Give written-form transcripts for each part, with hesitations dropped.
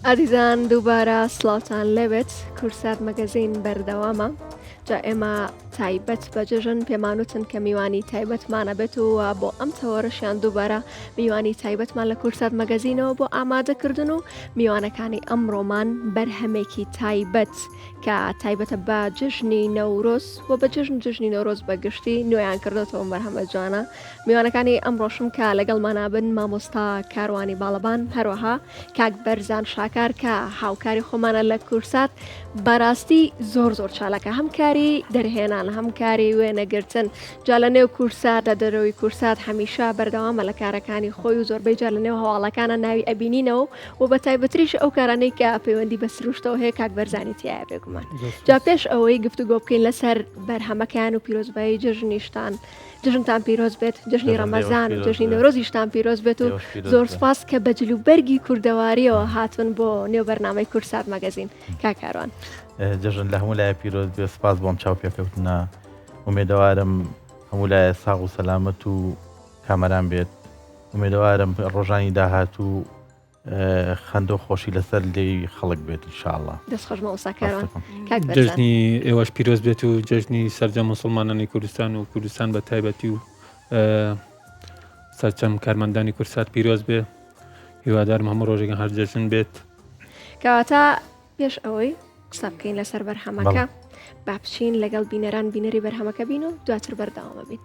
ئازیزان دووبارە سڵاوتان لێبێت کورسات مەگەزین بەردەوامە جا ئێمە تایبەت بە جەژن پێمانوتن کە میوانی تایبەتمانە بێت و بۆ ئەم تەوەرەشیان دووبارە میوانی تایبەتمان لە کورسات مەگەزینەوە بۆ ئامادەکردن و میوانەکانی ئەمڕۆمان بەرهەمێکی تایبەت کە تایبەتە بە جەژنی نەورۆز و بە جەژن جەژنی نەورۆز بە گشتی نوێیان کردۆتەوە بەرهەمە جوانە میوانەکانی ئەمڕۆشم کە لەگەڵمانا بن مامۆستا کاروانی باڵەبان هەروەها کاک بەرزان شاکار کە هاوکاری خۆمانە لە کورسات بەراستی زۆر زۆر چالاکە هەم کاری دەرهێنان هەم کاری وێنەگرتن جا لە نێو کورسات لە دەرەوەی کورسات هەمیشە بەردەوامە لە کارەکانی خۆی و زۆربەی جار لە نێو هەواڵەکانە ناوی ئەبینینەوە و بە تایبەتریش ئەو کارانەی کە پەیوەندی بە سروشتەوە هەیە کاک بەرزانی تایە بێگومان جا پێش ئەوەی گفتوگۆ بکەین لەسەر بەرهەمەکان و پیرۆزبایی جەژنیشتان جەژنتان پیرۆز بێت جەژنی ڕەمەزان و جەژنی نەورۆزیشتان پیرۆز بێت و زۆر سپاس کە بە جل و بەرگی کوردەواریەوە هاتون بۆ نێو بەرنامەی کورسات مەگەزین کاک کاروان. جەژن لە هەموو لایە پیرۆز بێ سپاس بۆم چاوپێکەوتنە ئومێدەوارم هەموو لایە ساغ و سەلامەت و کامەران بێت ئومێدەوارم ڕۆژانی داهاتوو خەندە و خۆشی لەسەر لێوی خەڵک بێت ان شاء اللە. دەست خۆش مامۆستا کاروان. کاک بەرزان. جەژنی ئێوەش پیرۆز بێت و جەژنی سەرجەم موسڵمانانی کوردستان و کوردستان بە تایبەتی و سەرجەم کارمەندانی کورسات پیرۆز بێ هیوادارم هەموو ڕۆژێکان هەر جەژن بێت. کەواتە پێش ئەوەی قسە بکەین لەسەر بەرهەمەکە با بچین لەگەڵ بینەران بینەری بەرهەمەکە بین و دواتر بەردەوامە بین.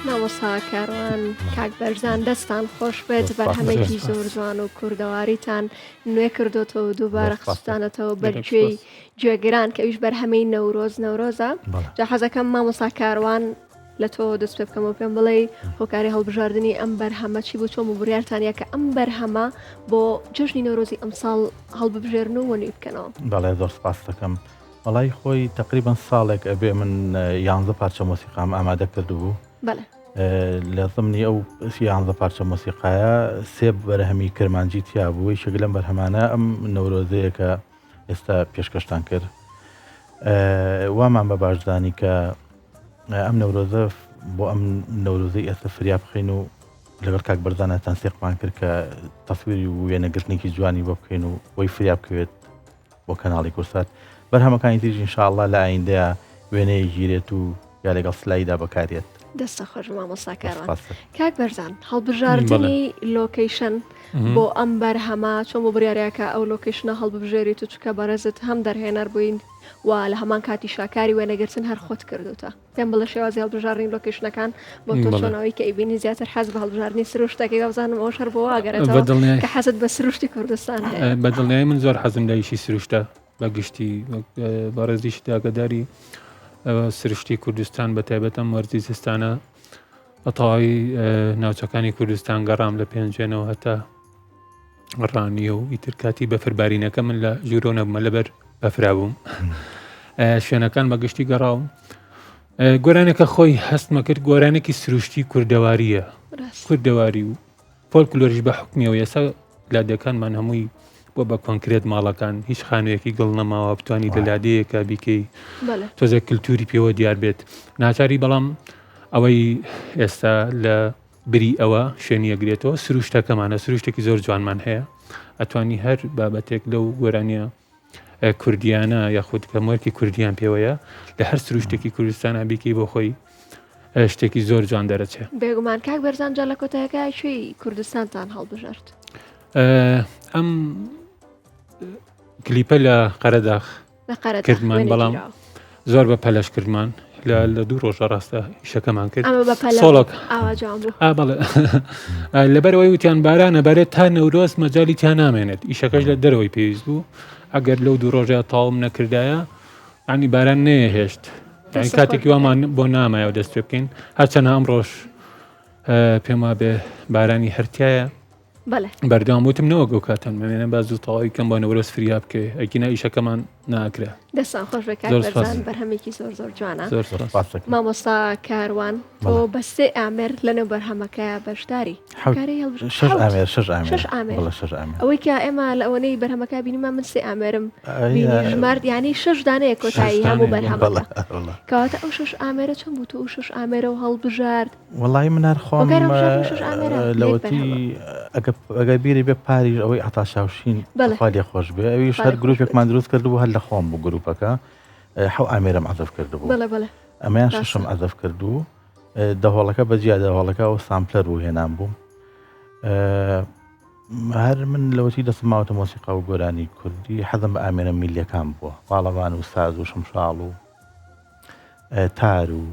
مامۆستا کاروان کاک بەرزان دەستان خۆش بێت بەرهەمێکی زۆر جوان و کوردەواریتان نوێ کردوتەوە دووبارە خستانەتەوە بەرگوێی گوێگران کە ئەویش بەرهەمی نەورۆز نەورۆزە جا حەزەکەم مامۆستا کاروان لە تۆ دەست پێ بکەمەوە پێم بڵێ هۆکاری هەڵبژاردننی ئەم بەرهەمە چی بوو چۆن و بڕیارتانە کە ئەم بەرهەمە بۆ جەژنی نەورۆزی ئەمساڵ هەڵببژێرن و وەنوی بکەنەوە. بەڵێ زۆر سپاس دەکەم. وەڵی خۆی تقریبان ساڵێک ئەبێ من یانزە پارچە مۆسیقام ئامادە کردبوو. بەڵێ. لە زمنی ئەو یانزە پارچە مۆسیقایە سێ بەرهەمی کرمانجی تیا بوو یەکێک لەم بەرهەمانە ئەم نەورۆزەیە کە ئێستا پێشکەشتان کرد وامان بە باش زانی کە ئەم نەورۆزە بۆ ئەم نەورۆزەی ئێستا فریا بخەین و لەگەڵ کاک بەرزانە تەنسیقمان کرد کە تەسویری و وێنەگرتنێکی جوانی بۆ بکەین و بۆی فریا بکەوێت بۆ کەناڵی کورسات بەرهەمەکانی تریش ئینشاءاللە لە ئایندەیە وێنەیە گیرێت و یا لەگەڵ سلایدا بەکارێت. دەستە خۆش مامۆستا کاروان. کاک بەرزان هەڵبژاردنی لۆکەیشن بۆ ئەم بەرهەمە چۆن بۆ بڕیارەکە ئەو لۆکەیشنە هەڵببژێریت و چکە بەڕێزت هەم دەرهێنەر بووین و لە هەمان کاتی شاکاری وێنەگرتن هەر خۆت کردوتە پێم بڵێ شێوازی هەڵبژاردنی لۆکەیشنەکان بۆ تۆ چۆنەوەی کە ئەیبینی زیاتر حەز بە هەڵبژاردنی سروشتەکەی وابزانم ئەوەش هەر بۆ واگەرێتەوە کە حەزت بە سروشتی کوردستان هەیە. بە دڵنیایی من زۆر حەزم لە ئیشی سروشتە بە گشتی بەڕێزیشت ئاگاداری. سروشتی کوردستان بە تایبەت ئەم وەرزی زستانە بە تەواوی ناوچەکانی کوردستان گەڕام لە پێنجوێنەوە هەتا ڕانیە و ئیتر کاتی بەفربارینەکە من لە ژوورۆ نەبوومە لەبەر بەفرا بووم شوێنەکان بە گشتی گەڕاوم گۆرانەکە خۆی هەستمە کرد گۆرانێکی سروشتی کوردەواریە کوردەواری و فۆلکلۆریش بە حکمیەوە ئێستا لادێکانمان هەمووی بۆ بە کۆنکرێت ماڵەکان هیچ خانوویەکی گڵ نەماوە بتانی لە لادێیەکە بیکەی تۆزێک کللتوری پێوە دیار بێت ناچاری بەڵام ئەوەی ئێستا لە بری ئەوە شوێنیەگرێتەوە سروشتەکەمانە سروشتێکی زۆر جوانمان هەیە ئەتوانی هەر بابەتێک لەو گۆرانیە کوردیانە یاخود کە مۆرکی کوردیان پێوەیە لە هەر سروشتێکی کوردستانە بیکەی بۆ خۆی شتێکی زۆر جوان دەرەچێ. بێگومان کاک بەرزان جا لە کۆتایەکە کوێی کوردستانتان هەڵبژارد؟ ئەم کلیپە لە قەرەداخ کردمان بەڵام زۆر بە پەلەش کردمان لە دوو ڕۆژە ڕاستە ئیشەکەمان کرد سۆڵک لەبەرەوەی وتیان بارانە بەرێت تا نەورۆز مەجای تیا نامێنێت ئیشەکەش لە دەرەوەی پێویست بوو ئەگەر لەو دوو ڕۆژە تاوم نەکردایە ینی باران نەیەهێشت کاتێکی وامان بۆ نامایەوە دەست پێ بکەین هەرچەنە ئەمڕۆش پێم وابێ بارانی هەرتایە بەردەوام وتم نەوەک ئەو کاتان مەمێنە با زوو تەواوی کەم بۆ نەورۆز فریا بکەوێ ئەگینا ئیشەکەمان ناکرا. دەستان خۆش بێ کاک بەرزان بەرهەمێکی زۆر زۆر جوانە. زۆر سپاس. مامۆستا کاروان تۆ بە سێ ئامێر لەنێو بەرهەمەکە بەشداری. شەش ئامێر شەش ئامێر شەش ئامێر بەڵێ شەش ئامێر. ئەوەی کە ئێمە لە ئەوەنەی بەرهەمەکە بینیمان من سێ ئامێرم بینی ژمارد یانی شەش دانەیە کۆتایی هەموو بەرهەمەکە. کەواتە ئەو شەش ئامێرە چۆن بوو تۆ ئەو شەش ئامێرە و هەڵبژارد؟ وەڵایی من هەر خۆم لەوەتی ئەگەر بیری بێ پاریش ئەوەی عەتا شاوشین خوا لێ خۆش بێ ئەویش هەر گروپێکمان دروست کردبوو هەر لە خۆم بوو گروپەکە حەو ئامێرم عەزف کردبوو ئەمەیان شەشم عەزف کردبوو دەهۆڵەکە بەجیا دەهۆڵەکە ئەو sampler بوو هێنان بوو هەر من لەوەتی دەستم ماوەتە مۆسیقا و گۆرانی کوردی حەزم بە ئامێرە میلیەکان بووە باڵەبان و ساز و شمشاڵ و تار و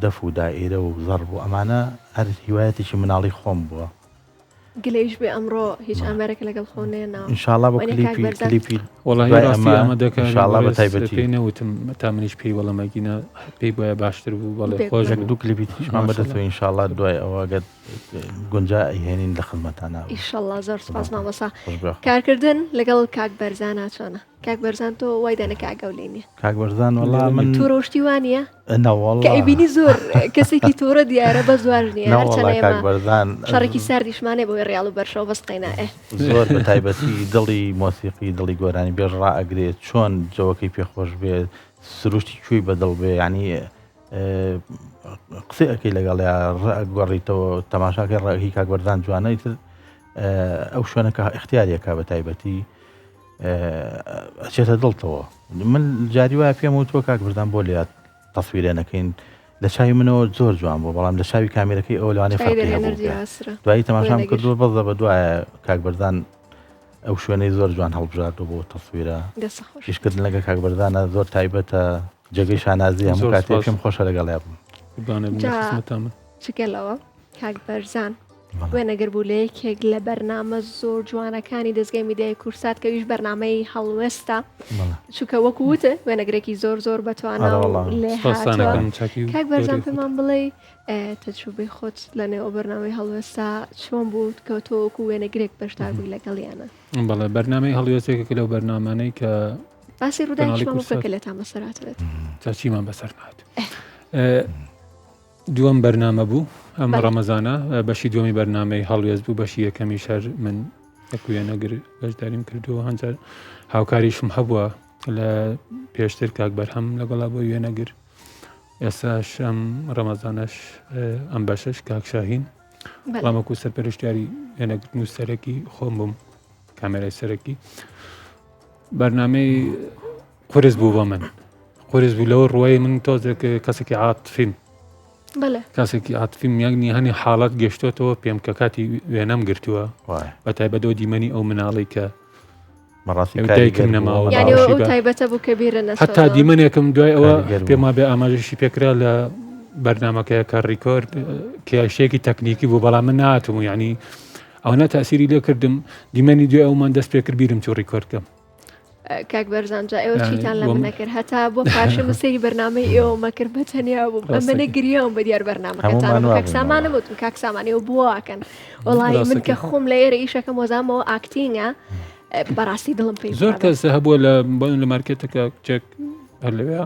دەف و دائیرە و زەڕب و ئەمانە هەر هیوایەتێکی مناڵی خۆم بووە. گلەیش بێ ئەمڕۆ هیچ ئامێرێک لەگەڵ خۆ نێناوە. ئینشاڵا بۆ کلیپی کلیپی وەڵاهی ڕاستی ئامادەکە ئینشاڵا بە تایبەتی پێی نەوتم تا منیش پێی وەڵام ئەگینا پێی بۆیە باشتر بوو بەڵێ خۆش دوو کلیپی تریشمان بەدەستەوە ئینشاڵا دوای ئەوە گەر گونجا ئەیهێنین لە خزمەتانا. ئیشەڵا زۆر سپاس مامۆستا. کارکردن لەگەڵ کاک بەرزانا چۆنە؟ کاک بەرزان تۆ وای دانە کە ئاگاو لێی نییە. کاک بەرزان وەڵا من توڕە و شتی وا نییە؟ نەوەڵا کە ئەیبینی زۆر کەسێکی توڕە دیارە بەس واش نییە هەرچەنە نەوەڵا کاک ئێمە بەرزان شەڕێکی ساردیشمان هەیە بۆی ڕیاڵ و بەرشەوە بەس قەینا ئێ. زۆر بە تایبەتی دڵی مۆسیقی دڵی گۆرانی بێژ ڕائەگرێ چۆن جەوەکەی پێ خۆش بێ سروشتی کوێی بە دڵ بێ یانی قسەی ئەەکەی لەگەڵیا ڕگۆڕیتەوە تەماشاکەی ڕێهی کاک بەرزان جوانە ئیتر ئەو شوێنەکە اختیارێکە بە تایبەتی ئەچێتە دڵتەوە من جاری وایە پێم وتووە کاک بردان بۆ لێات تەسویرێ نەکەین لە چاوی منەوە زۆر جوان بوو بەڵام لە چاوی کامیرەکەی ئەو لەوانەیە فەرقی هەبوو دوایی تەماشام کردووە بەزە بە دوایە کاک بەرزان ئەو شوێنەی زۆر جوان هەڵبژاردو بۆ تەسویرە ئیشکردن لەگە کاک بەرزانە زۆر تایبەتە جێگەی شانازی هەموو کاتێ پێم خۆشە لەگەڵیا بوو جگە لەوە کاک بەرزان وێنەگر بوو لە یەکێک لە بەرنامە زۆر جوانەکانی دەستگای میدیای کورسات کە ویش بەرنامەی هەڵوێستە چونکە وەکو وتە وێنەگرێکی زۆر زۆر بەتوانا کاک بەرزان پێمان بڵێ تەجروبەی خۆت لە نێو بەرنامەی هەڵوێستا چۆن بوو کە تۆ وەکو وێنەگرێک بەشدار بووی لەگەڵیانە بەڵێ بەرنامەی هەڵوێستێکێک لەو بەرنامانەی کە باسی ڕووداوێکمان بکە کە لێتان بەسەر هاتبێت تا چیمان بەسەر نات دووەم بەرنامە بوو ئەم ڕەمەزانە بەشی دووەمی بەرنامەی هەڵوێست بوو بەشی یەکەمی شەر من وێنەگر بەشداریم کردووە هەنجار هاوکاریشم هەبووە لە پێشتر کاک بەرهەم لەگەڵا بۆ وێنەگر ئێستاش ئەم ڕەمەزانەش ئەم بەشەش کاک شاهین بەڵام وەکو سەرپەرشتیاری وێنەگرتن و سەرەکی خۆم بووم کامێرای سەرەکی بەرنمەی قورس بوو بۆ من قورس بوو لەوە ڕووی من تۆزێک کەسێکی عاتفیم کەسێکی عاتفیم یەک هەنی حاڵەت گەشتۆتەوە پێم کە کاتی وێنەم گرتووە بە تایبەتەوە دیمەنی ئەو مناڵی کە دایکم نەماوە تایبەتە بوو کە بیرە هەتا دیمەنێکم دوای ئەوە پێما بێ ئاماژەشی پێکرا لە بەرنمەکەیە کە ڕیکۆرد کێشەیەکی تەکنیکی بوو بەڵام من ناتم و یعنی ئەوە تاسیری لێ کردم دیمەنی دوای ئەومان دەست پێکرد بیرم چوو ڕیکۆرد کەم. کاک بەرزان جا ئێوە چیتان لە من نەکرد هەتا بۆ پاشم سەیری بەرنامەی ئێوە مەکرد بە تەنیا بووم ئەمەە گریاوم بە دیار بەرنامەکەتان کاک سامانە وتم کاک سامان ئێوە بۆواکەن وەڵی من کە خۆم لە ئێرە ئیشەکەم وەزامەوە acting ە بەڕاستی دڵم پێی زۆر کەس هەبووە لە بۆن لە مارکێتەکە کچێک هەر لەوێ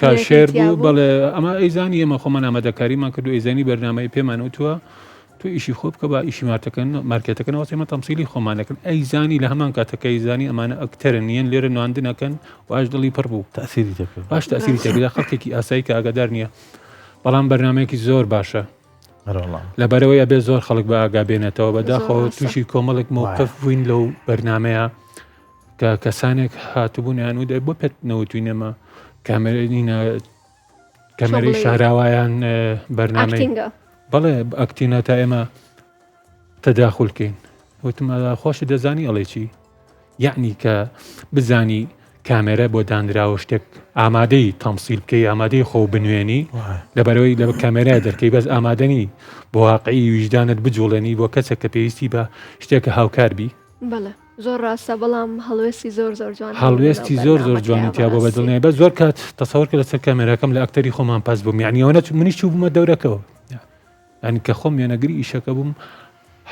cashier بوو بەڵێ ئەمە ئەیزانی ئێمە خۆمان ئامادەکاریمان کردو ئەیزانی بەرنمەی پێمان وتووە تۆ ئیشی خۆ بکە با ئیشی مارتەکەن مارکێتەکەنەوە ئێمە تەمسیلی خۆمانەکەن ئەیزانی لە هەمان کاتەکە ئەیزانی ئەمانە ئەکتەرن یەن لێرە نواندنەکەن واش دڵی پڕ بوو تەسیری دەکرد باش تەسیری تێکدا خەڵکێکی ئاسایی کە ئاگادار نییە بەڵام بەرنمەیەکی زۆر باشە لەبەرەوەی ئەبێ زۆر خەڵک بە ئاگا بێنێتەوە بەداخەوە تووشی کۆمەڵێک مۆقف بووین لەو بەرنمەیە کە کەسانێک هاتبوون یان و دەی بۆ پێت نەوتوین ئێمە کامێرینە کەمەری شاراوایان بەرنامەی بەڵێ ئەکتینە تا ئێمە تەداخلکەین وتم خۆش دەزانی ئەڵێ چی یعنی کە بزانی کامێرە بۆ دانراوە شتێک ئامادەی تەمسیل بکەی ئامادەی خۆ بنوێنی لەبەرەوەی لە کامێرا دەرکەی بەس ئامادەنی بۆ واقعی ویژدانت بجوڵێنی بۆ کەسێک کە پێویستی بە شتێکە هاوکار بی بەڵێ زۆر ڕاستە بەڵام هەڵوێستی زۆر زۆر جوان هەڵوێستی زۆر زۆر جوانی تیا بۆ بەدڵنیای بە زۆر کات تەسەوەر کە لەسەر کامێراکەم لە ئەکتەری خۆمان پاس بووم یعنی ئەوە نەچوو منیش چوو بوومە دەورەکەوە یعنی کە خۆم وێنەگری ئیشەکە بووم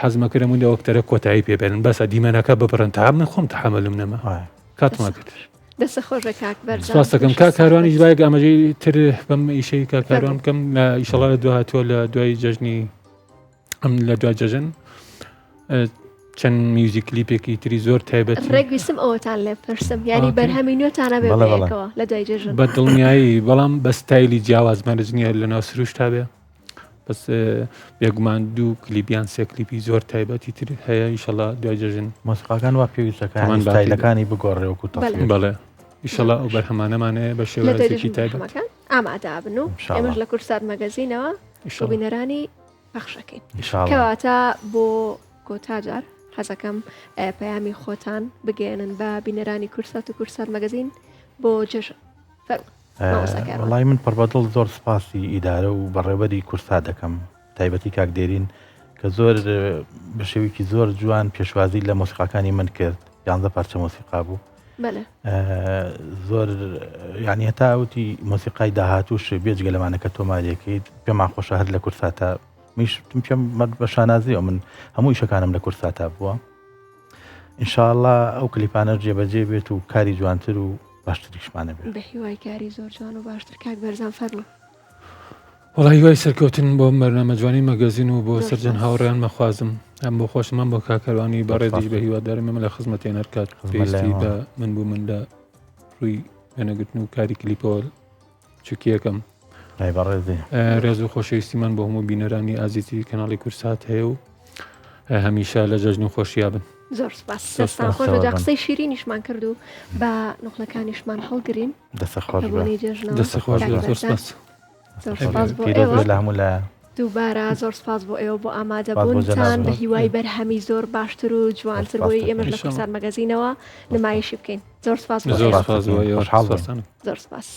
حەزمەکردم و لە ئەکتەرە کۆتایی پێ بێنن بەسە دیمەنەکە ببڕن تا من خۆم تەحەمەلم نەما کاتما کرد دەستە خۆش بێ کاک بەرزان سپاس دەکەم کاک کاروانیش باەک ئاماژەی تر بەم ئیشەی کاک کاروان بکەم لە ئیشەڵا لە دواهاتووە لە دوای جەژنی ئەم لە دوای جەژن چەند میوزیک کلیپێکی تری زۆر تایبەت ڕێک ویستم ئەوەتان لێ پرسم یانی بەرهەمی نوێتانە بێ بەڵێ لە دوای جەژن بە دڵنیایی بەڵام بە ستایلی جیاواز مەرج نییە لە ناو سروشتا بێ بەس بێگومان دوو کلیپیان سێ کلیپی زۆر تایبەتی تر هەیە ئیشەڵا دوای جەژن مۆسیقاکان وا پێویستەکان ستایلەکانی بگۆڕێ وەکو بەڵێ ئیشەڵا ئەو بەرهەمانەمانەیە بە شێوازێکی تایبەت ئامادەبن و ئێمەش لە کوردسات مەگەزینەوە بینەرانی پەخشەکەین کەواتە بۆ کۆتا جار حەزەکەم پەیامی خۆتان بگەێنن بە بینەرانی کورسات و کورسات مەگەزین بۆ جەژن وڵی من پڕبەدڵ زۆر سپاسی ئیدارە و بەڕێوەری کورسا دەکەم تایبەتی کاک دێرین کە زۆر بە شێوەیەکی زۆر جوان پێشوازی لە مۆسیقاکانی من کرد یانزە پارچە مۆسیقا بوو زۆر یعنی هەتا وتی مۆسیقای داهاتوش بێجگە لەمانە کە تۆمارەکەیت پێمان خۆشە هەر لە کورساتە میش پێم بە شانازیەوە من هەموو ئیشەکانم لە کورساتا بووە ئینشاءاللە ئەو کلیپانە جێبەجێ بێت و کاری جوانتر و باشتریشمانە بێت بە هیوای کاری زۆر جوان و باشتر کاک بەرزان فەرموو. وەڵا هیوای سەرکەوتن بۆ بەرنامە جوانی مەگەزین و بۆ سەرجەم هاوڕێیان مەخوازم هەم بۆ خۆشم هەم بۆ کاک کاروانی بەڕێزیش بە هیوادارم ئێمە لە خزمەتیان هەر کات پێویستی بە من بوو من لە ڕووی وێنەگرتن و کاری کلیپەوە چوکیەکەم بەڕێزی ڕێز و خۆشەویستیمان بۆ هەموو بینەرانی ئازیزی کەناڵی کورسات هەیە و هەمیشە لە جەژن و خۆشییا بن. زۆر سپاس دەستان خۆش بێت قسەی شیرینیشمان کرد و بە نوقلەکانیشمان هەڵگرین دەستە خۆش بۆنەی جەژنەوە دەستە خۆش بێت زۆر سپاس زۆر سپاس بۆ پیرۆز ئێوە بێت لە هەموو لایە دووبارە زۆر سپاس بۆ ئێوە بۆ سپاس بۆ ئامادەبوونتان بە جەنابت. هیوای بەرهەمی زۆر باشتر و جوانتر سپاس بۆی دەکەین. ئێمەش لە ئینشاڵڵا. کوردستان مەگەزینەوە نمایشی بکەین زۆر سپاس بۆ زۆر ئێوە سپاس بۆ ئێوە خۆشحاڵ بووین. سپاستانم. زۆر سپاس.